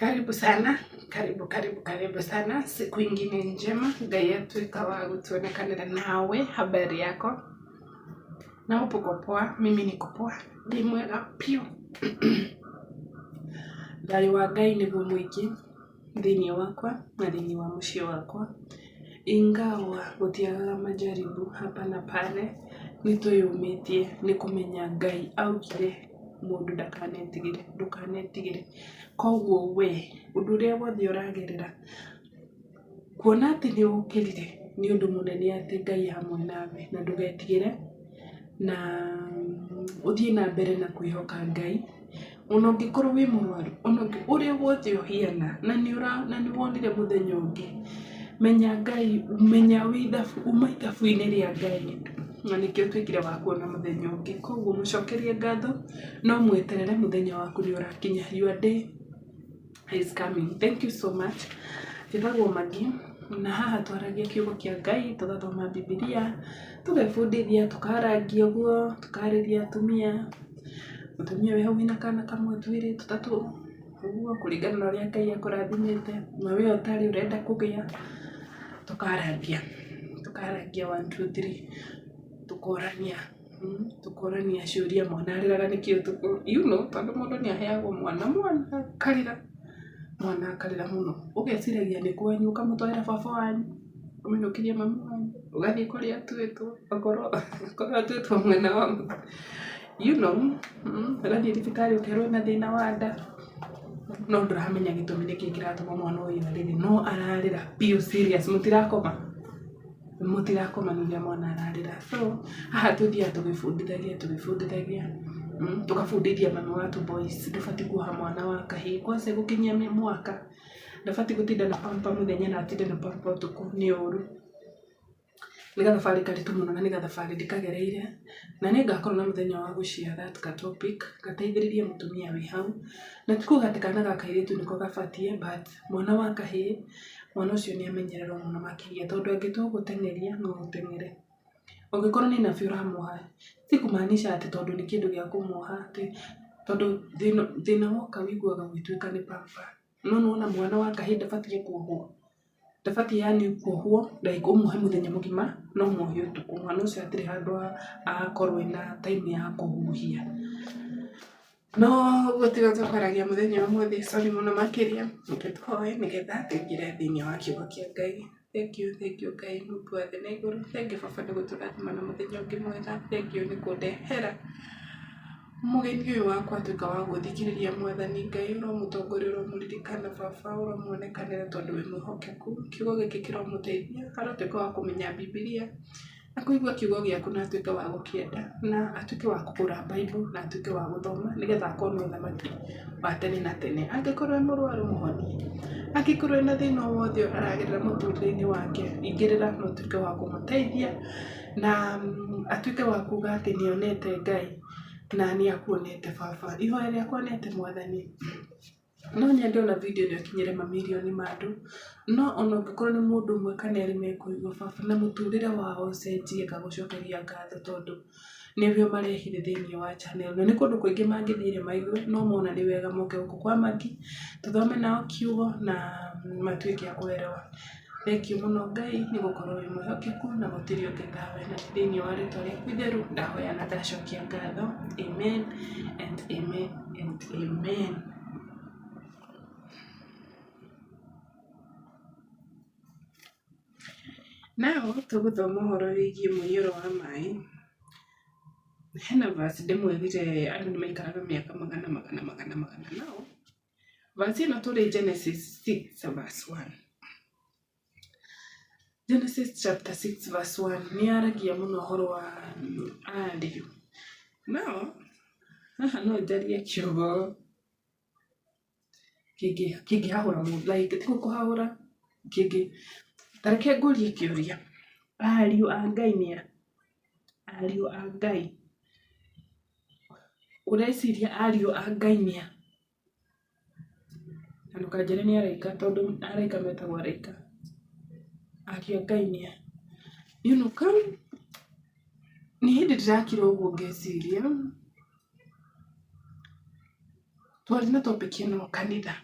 Karibu sana, karibu karibu karibu sana. Siku ingine njema, Ngai atuĩka wa gũtuonekanĩra nawe. Habari yako? Na upo uko poa? Mimi niko poa, ndĩ mwega piũ. Thayũ wa Ngai nĩguo mũingĩ thĩinĩ wakwa na thĩinĩ wa mũciĩ wakwa. Ingawa gũtiagaga majaribu hapa na pale, nĩ twĩyũmĩtie nĩ kũmenya Ngai augire mũndũ ndakanetigĩre, ndũkanetigĩre. Koguo we ũndũ ũrĩa wothe ũragerera, kuona atĩ nĩ ũkĩrire nĩ ũndũ mũnene atĩ Ngai hamwe nawe na ndũgetigĩre na ũthiĩ na mbere na kwĩhoka Ngai. Ona ũngĩkorwo wĩ mũrwaru, ona ũrĩa wothe ũhiana na nĩ wonire mũthenya ũngĩ, menya Ngai, menya wĩ ithabu, uma ithabu-inĩ rĩa Ngai na nĩkĩo ũtuĩkire wa kuona mũthenya ũngĩ. Koguo mũcokerie ngatho no mweterere mũthenya waku nĩ ũrakinya. Your day is coming. Thank you so much. Njĩtagwo Maggie na haha twaragia kiugo kĩa Ngai, tũgathoma Bibilia, tũgebundithia, tũkarangia ũguo, tũkarĩria atumia, mũtumia wĩ hau wĩna kana kamwe, twĩrĩ, tũtatũ, ũguo kũringana na ũrĩa Ngai akũrathimĩte, na we ũtarĩ ũrenda kũgĩa, tũkarangia, tũkarangia one two three, tũkorania, tũkorania ciũria mwana arĩraga nĩkĩ ũtukũ, you know tondũ mũndũ nĩ aheagwo mwana, mwana akarĩra, mwana akarĩra mũno, ũgeciragia nĩ kwanyu ũkamũtwarĩra baba wanyu, ũkaminũkĩria mami wanyu, ũgathiĩ kũrĩa atuĩtwo, okorwo okorwo atuĩtwo mwena wa you know, ũgathiĩ thibitarĩ ũkerwo ena thĩna wa nda, no ndũramenya gĩtũmi nĩkĩ kĩratũma mwana ũyũ arĩre, no ararĩra biũ serious, mũtirakoma, mũtirakoma nĩ ũrĩa mwana ararĩra. So haha tũthiaga tũgĩbundithagia tũgĩbundithagia, tũgabundithia mami wa two boys, ndũbatiĩ kuoha mwana wa kahĩĩ kwanza gũkinyia mwaka, ndabatiĩ gũtinda na pamper mũthenya na atinde na pamper ũtukũ, nĩ ũru. Nĩ gathabarĩ karitũ mũno na nĩ gathabarĩ ndĩkagereire, na nĩ ngakorwo na mũthenya wa gũ share that ka topic, gateithĩrĩrie mũtumia wĩ hau, na ti kuga atĩ kana ga kairĩtu nĩko gabatiĩ but mwana wa kahĩĩ, mwana ũcio nĩ amenyererwo mũno makĩria tondũ angĩtua gũgũteng'eria no agũteng'ere. Ũngĩkorwo nĩ nabi ũramuoha, ti kumaanisha atĩ tondũ nĩ kĩndũ gĩa kũmuoha atĩ tondũ thĩna woka ũiguaga ũgĩtuĩka nĩ pamper. No nĩwona mwana wa kahĩĩ ndabatiĩ kuohwo, ndabatiĩ yaani kuohwo like ũmuohe mũthenya mũgima no ũmuohe ũtukũ. Mwana ũcio hatirĩ handũ agakorwo ena time ya kũhuhia. No ũguo tiguo tũkwaragia mũthenya wa ũmũthĩ, sorry mũno makĩria, reke tũhoe nĩgetha tũingĩre thĩiniĩ wa kiugo kĩa Ngai. Thank you, thank you Ngai Mũmbi wa thĩ na igũrũ, thank you baba nĩ gũtũrathima na mũthenya ũngĩ mwega, thank you nĩ kũndehera mũgeni ũyũ wakwa atuĩka wa gũthikĩrĩria Mwathani Ngai, ũromũtongoria ũromũririkana baba, ũromuonekanĩra tondũ wĩ mwĩhokeku, kiugo gĩkĩ kĩromũteithia, arotuĩka wa kũmenya Bibilia na kũigua kiugo gĩaku na atuĩke wa gũkĩenda, na atuĩke wa kũgũra Bible na atuĩke wa gũthoma nĩgetha akona ũthamaki wa tene na tene. Angĩkorwo e mũrwaru mũhonie, angĩkorwo ena thĩna o wothe aragerera mũtũrĩre-inĩ wake, ingĩrĩra na ũtuĩke wa kũmũteithia na atuĩke wa kuga atĩ nĩ onete Ngai na nĩ akuonete baba. Ihoya rĩakwa nĩ atĩ Mwathani, no nyende ona video ĩno ĩkinyĩre mamirioni ma andũ, no ona ũngĩkorwo nĩ mũndũ ũmwe kana erĩ mekũigua baba na mũtũrĩre wao ũcenjie ngagũcokeria ngatho tondũ nĩwe ũmarehire thĩiniĩ wa channel. Na nĩ kũndũ kũingĩ mangĩthire maigue no mona nĩ wega moke gũkũ kwa Maggie tũthome nao kiugo na matuĩke a kũerewa. Thengiũ mũno Ngai nĩ gũkorwo wĩ mwĩhokeku na gũtirĩ ũngĩ tawe na nĩ thĩiniĩ wa rĩtwa rĩaku itheru ndahoya na ndacokia ngatho. Amen and amen and amen. Now tũgũthoma ũhoro wĩgiĩ mũiyũro wa maĩ. Hena verse ndĩmwĩrire andũ nĩ maikaraga mĩaka magana magana magana magana. Now verse ĩno tũrĩ Genesis 6 verse 1. Genesis chapter 6 verse 1 nĩ yaragia mũno ũhoro wa ariũ. Now haha no njarie kiugo kĩngĩhahũra mũndũ like ti kũhahũra kĩngĩ, ta reke ngũrie kĩũria, ariũ a Ngai nĩ a? Ariũ a Ngai, ũreciria ariũ a Ngai nĩ a? Na ndũkanjĩre nĩ araika tondũ araika metagwo araika. Ariũ a Ngai nĩ a? You know, come nĩ hĩndĩ ndĩrakira ũguo ngeciria, twarĩ na topic ĩno kanitha.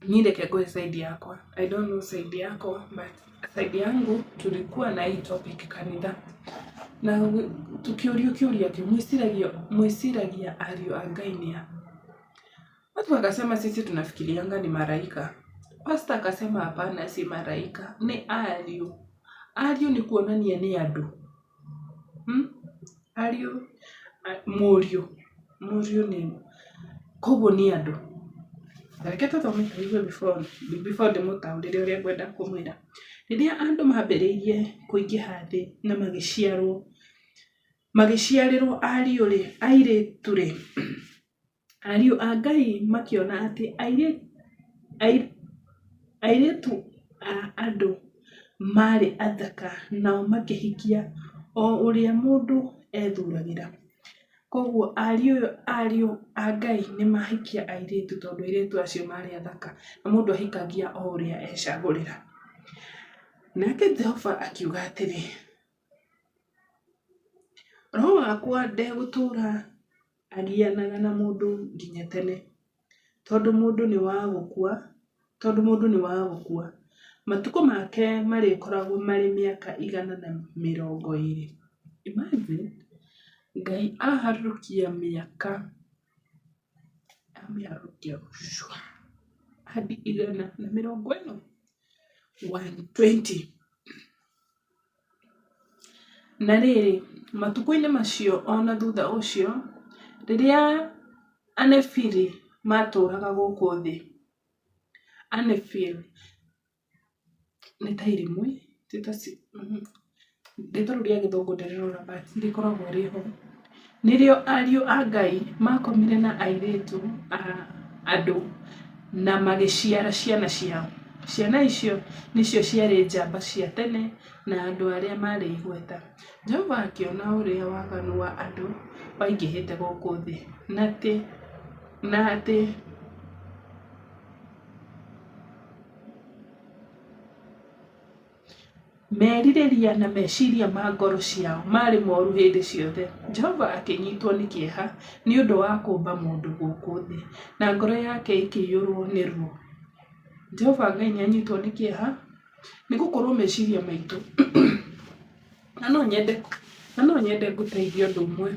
Niĩ reke ngũhe side yakwa, I don't know side yako but side yangu tulikuwa na hii topic kanitha na tũkĩũrio kĩũria kĩu, mwĩciragia mwĩciragia ariũ a Ngai nĩ a? Watu wakasema sisi tunafikirianga ni maraika. Pastor akasema hapana, si maraika, nĩ ariũ. Ariũ nĩ kuonania nĩ andũ. Hmm? Ariũ, mũriũ, mũriũ nĩ, koguo nĩ andũ. Reke tũthome tũigue before, before ndĩmũtaũrĩre ũrĩa ngwenda kũmwĩra. Rĩrĩa andũ mambĩrĩirie kũingĩha thĩ na magĩciarwo, magĩciarĩrwo ariũ-rĩ, airĩtu-rĩ, Ariũ a Ngai makĩona atĩ airĩtu a andũ maarĩ athaka nao makĩhikia o ũrĩa mũndũ ethuragĩra. Kwoguo ariũ a Ngai nĩ mahikia airĩtu tondũ airĩtu acio maarĩ athaka na mũndũ ahikagia o ũrĩa ecagũrĩra. Nake Jehova akiuga atĩrĩ, Roho wakwa ndegũtũũra agianaga na mũndũ nginya tene, tondũ mũndũ nĩ wa gũkua, tondũ mũndũ nĩ wa gũkua. Matukũ make marĩkoragwo marĩ mĩaka 120. Imagine Ngai aharũrũkia mĩaka, amĩharũrũkia cua, hadi igana na mĩrongo ĩno, 120. Na rĩrĩ, matukũ-inĩ macio o na thutha ũcio, rĩrĩa Anefili maatũũraga gũkũ thĩ, Anefili nĩ ta irimũ, rĩtwa rĩu rĩa gĩthũngũ ndĩrĩrora but rĩkoragwo rĩho. Nĩrĩo ariũ a Ngai maakomire na airĩtu a andũ na magĩciara ciana ciao. Ciana icio nĩcio ciarĩ njamba cia tene na andũ arĩa maarĩ igweta. Jehova akĩona ũrĩa waganu wa andũ waingĩhĩte gũkũ thĩ, na atĩ Merirĩria na meciria ma ngoro ciao maarĩ moru hĩndĩ ciothe. Jehova akĩnyitwo nĩ kĩeha nĩ ũndũ wa kũũmba mũndũ gũkũ thĩ, na ngoro yake ĩkĩiyũrũo nĩ ruo. Jehova Ngai nĩ anyitwo nĩ kĩeha nĩ gũkorwo meciria maitũ na no nyende na no nyende ngũteithie ũndũ ũmwe.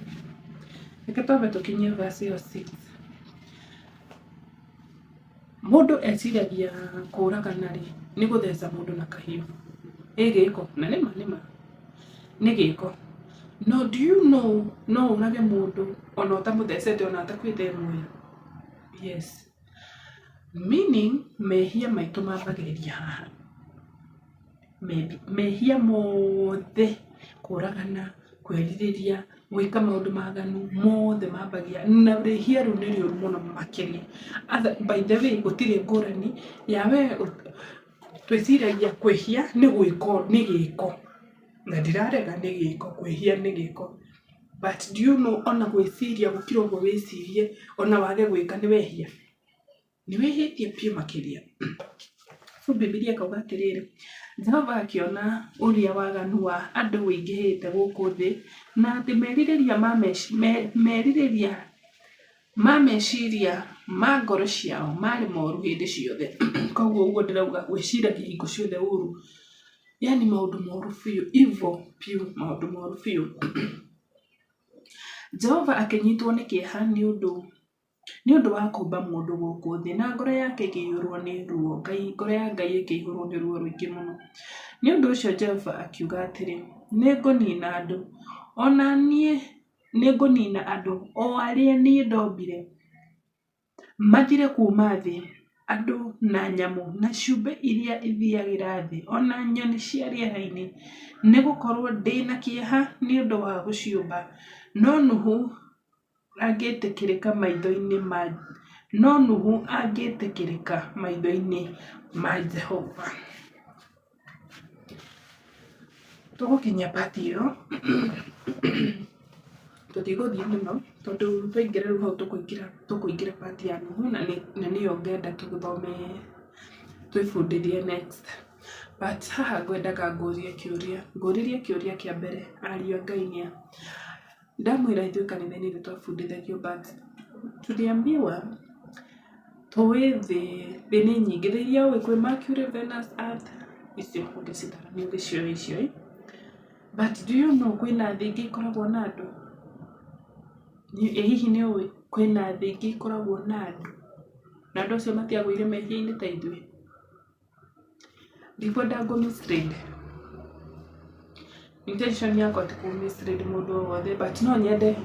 Reke twambe tũkinyie verse ĩyo 6. Mũndũ eciragia kũragana rĩ, nĩ gũtheca mũndũ na kahiũ. Ĩ gĩko, na nĩma nĩma nĩ gĩko. No do you know no ũrage mũndũ ona ũtamũthecete ona atakuĩte e muoyo? Yes. Meaning mehia maitũ mambagĩrĩria haha. Mehia mothe, kũragana, kwĩrirĩria, gwĩka maũndũ maganu, mothe mambagia na rĩhia rĩu nĩ rĩũru mũno makĩria. By the way gũtirĩ ngũrani ya we twĩciragia kwĩhia nĩ gwĩka nĩ gĩko, na ndirarega nĩ gĩko, kwĩhia nĩ gĩko. But do you know ona gwĩciria gũkira ũguo wĩcirie ona wage gwĩka nĩ wehia? Nĩ wĩhĩtie biũ makĩria. So Bibilia ĩkauga atĩrĩrĩ, Jehova akĩona ũrĩa waganu wa andũ ũingĩhĩte gũkũ thĩ, na atĩ merirĩria ma merirĩria ma meciria ma ngoro ciao marĩ moru hĩndĩ ciothe. Koguo ũguo ndĩrauga gwĩciragia hingo ciothe ũru, yaani maũndũ moru biũ, evil biũ, maũndũ moru biũ. Jehova akĩnyitwo nĩ kĩeha nĩ ũndũ Nĩ ũndũ wa kũũmba mũndũ gũkũ thĩ, na ngoro yake ĩkĩiyũrũo nĩ ruo, Ngai, ngoro ya Ngai ĩkĩihũrũo nĩ ruo rũingĩ mũno. Nĩ ũndũ ũcio Jehova akiuga atĩrĩ, Nĩ ngũniina andũ, o na niĩ nĩ ngũniina andũ, o arĩa niĩ ndombire, mathire kuuma thĩ, andũ na nyamũ na ciũmbe iria ithiagĩra thĩ, o na nyoni cia rĩera-inĩ, nĩ gũkorũo ndĩ na kĩeha nĩ ũndũ wa gũciũmba. No Nuhu angĩtĩkĩrĩka maitho-inĩ ma No Nuhu angĩtĩkĩrĩka maitho-inĩ ma Jehova. Tũgũkinyia part ĩyo tũtigũthiĩ mũno tondũ twaingĩra rĩu hau tũkũingĩra tũkũingĩra part ya Nuhu na nĩyo ngenda tũthome twĩbundithie next. But haha ngwendaga ngũrie kĩũria, ngũririe kĩũria kĩa mbere, ariũ a Ngai nĩa? Ndamwĩra ithuĩ kanitha-inĩ nĩ twabundithagio but tuliambiwa. Tũĩ thĩ, thĩ nĩ nyingĩ, thĩ iria ũĩ kwĩ Mercury, Venus, Earth, icio ũngĩcitara nĩ ũgĩciũĩ icio ĩ. But do you know kwĩna thĩ ingĩ ikoragwo na andũ? Ĩ hihi nĩ ũĩ kwĩna thĩ ingĩ ikoragwo na andũ, na andũ acio matiagũire mehia-inĩ ta ithuĩ? Ndikwenda ngũ mislead. Intention yakwa ti kũ mislead mũndũ o wothe but no nyende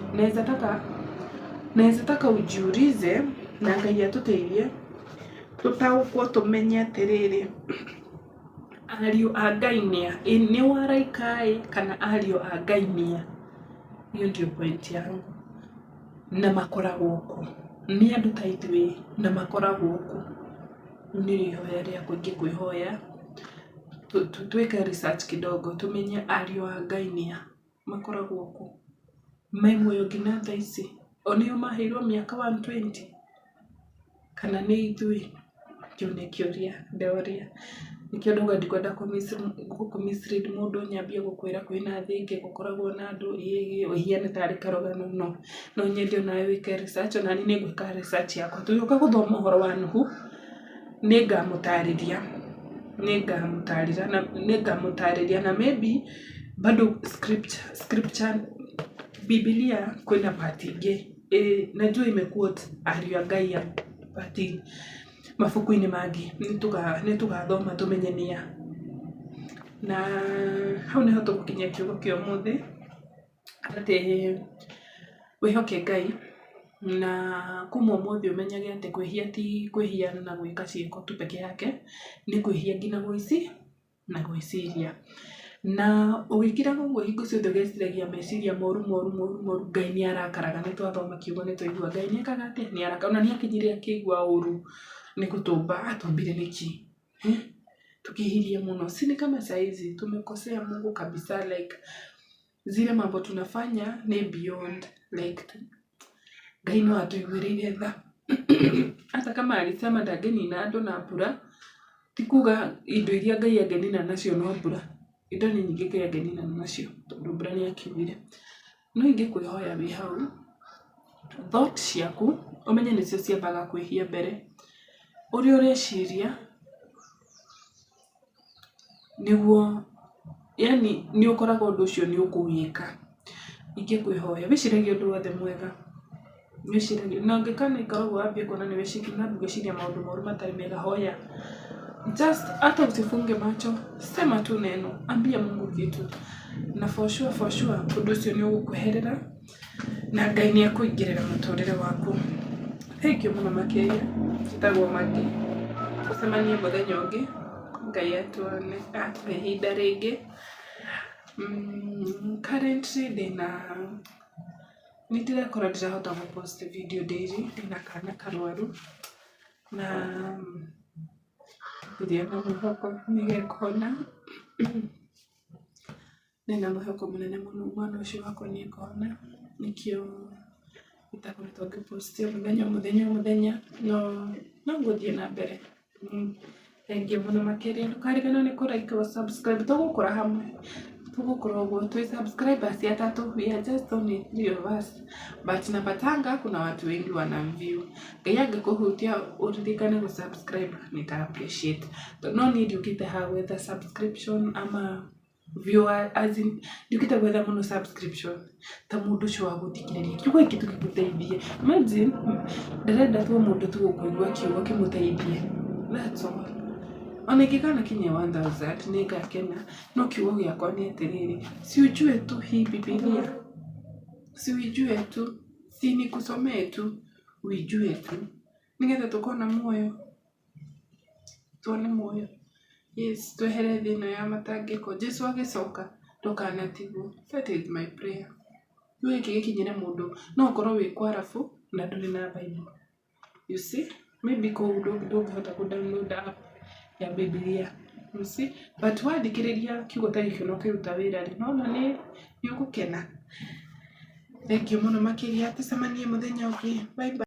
naweza taka ujiulize na Ngai atũteithie tũtaũkwo tũmenye atĩrĩrĩ, ariũ a Ngai nĩa? Ĩ nĩ araika ĩ kana ariũ a Ngai nĩa? Hiyo ndio point yangu. Na makoragwo kũ? Nĩ andũ ta ithuĩ na makoragwo kũ? Rĩu nĩrĩo ihoya rĩakwa ingĩkwĩhoya twĩke research kidogo tũmenye ariũ a Ngai nĩa, makoragwo kũ? Me muoyo nginya thaa ici? O nĩo maheirwo mĩaka 120? Kana nĩ ithuĩ? Kĩu nĩ kĩũria ndoria. Nĩkĩo ndauga ndikwenda kũ mislead mũndũ nyambie gũkwĩra kwĩna thĩ ĩngĩ gũkoragwo na andũ ĩĩ ĩhiane tarĩ karũgano no. No nyende onawe wĩke research onaniĩ nĩ ngwĩka research yakwa. Tũgĩũka gũthoma ũhoro wa Nuhu, nĩngamũtarĩria, nĩngamũtarĩria na maybe bado scripture, Bibilia kwĩna part ĩngĩ najua ime quote ariũ a Ngai but mabuku-inĩ mangĩ nĩtũgathoma tũmenye nĩa. Na hau nĩho tũgũkinyia kiugo kĩa ũmũthĩ, atĩ wĩhoke Ngai na kuma ũmũthĩ ũmenyage atĩ kwĩhia ti kwĩhia na gwĩka ciĩko tu peke yake, nĩ kwĩhia nginya na gwĩciria. Na ũgĩkiraga ũguo hingo ciothe ũgeciragia meciria moru moru moru moru, Ngai nĩ arakaraga, nĩ twathoma kiugo nĩ twaigua Ngai nĩ ekaga atĩa? Nĩ arakaraga. Ona nĩ akinyire akĩigua ũru nĩ gũtũmba, atũmbire nĩkĩ? Tukĩhirie mũno. Si ni kama saa hizi tumekosea Mungu kabisa like zile mambo tunafanya ni beyond like Ngai no atũiguĩrĩire tha. Hata kama alisema ndangĩnina andũ na mbura, ti kuga indo iria Ngai angĩnina nacio no mbura. Indo nĩ nyingĩ Ngai angĩnina nacio tondũ mbura nĩ akiugire. No ingĩkwĩhoya wĩ hau, thought ciaku ũmenye nĩcio ciambaga kwĩhia mbere. Ũrĩa ũreciria nĩguo yaani nĩ ũkoraga ũndũ ũcio nĩ ũkũwĩka. Ingĩkwĩhoya wĩciragie ũndũ wothe mwega, wĩciragie na ũngĩkanaikara ũguo wambie kuona nĩ wambia gwĩciria maũndũ moru matarĩ mega, hoya. Just hata usifunge macho, sema tu neno, ambia Mungu kitu na for sure ũndũ ũcio nĩ ũgũkweherera na Ngai nĩ ekũingĩrĩra mũtũrĩre waku. Thank you mũno makĩria, njĩtagwo Maggie, tũcemanie mũthenya ũngĩ, Ngai atuone atũhe ihinda rĩngĩ. Currently ndĩna nĩ ndĩrekora ndirahota gũ post video daily, ndĩna kana karwaru na ndirĩ na mwĩhoko nĩ gekũhona. Ndĩna mwĩhoko mũnene mũno mwana ũcio wakwa nĩ ekũhona, nĩkĩo itakoretwo ngĩ post o mũthenya o mũthenya o mũthenya, no no ngũthiĩ na mbere. Thengiũ mũno makĩria, ndũkariganĩrwo nĩ kũ like, gũ subscribe, tũgũkũra hamwe, tũgũkũra ũguo twĩ subscribers atatũ, we are just only three of us, but napatanga kuna watu wengi wana view. Ngai angĩkũhutia ũririkane gũ subscribe nĩ appreciate. No niĩ ndiũkĩte haha gwetha subscription ama viewer as in ndiũkĩte gwetha mũno subscription ta mũndũ ũcio wa gũthikĩrĩria kiugo gĩkĩ tu gĩgũteithie. Imagine ndĩrenda tu o mũndũ tu ũkũigua kiugo kĩmũteithie, that's all. Ona ingĩkanakinyia 1000 nĩ ngakena, no kiugo gĩakwa nĩ atĩrĩrĩ, si ujue tu hii Bibilia, si uijue tu, si nikusomee tu, uijue tu nĩgetha tũkona muoyo, tuone muoyo. Yes, twehere thĩ ĩno ya matangĩko. Jesu agĩcoka ndũkanatigwo. That is my prayer. Kiugo gĩkĩ gĩkinyĩre mũndũ, no ũkorwo wĩ kwarabu na ndũrĩ na Bible. You see? Maybe kũu ndũngĩhota kũ download app ya Bibilia. You see? But wathikĩrĩria kiugo ta gĩkĩ ona ũkĩruta wĩra rĩ, nĩwona nĩ ũgũkena. Thengiũ mũno makĩria, tũcemanie mũthenya ũngĩ. Bye bye.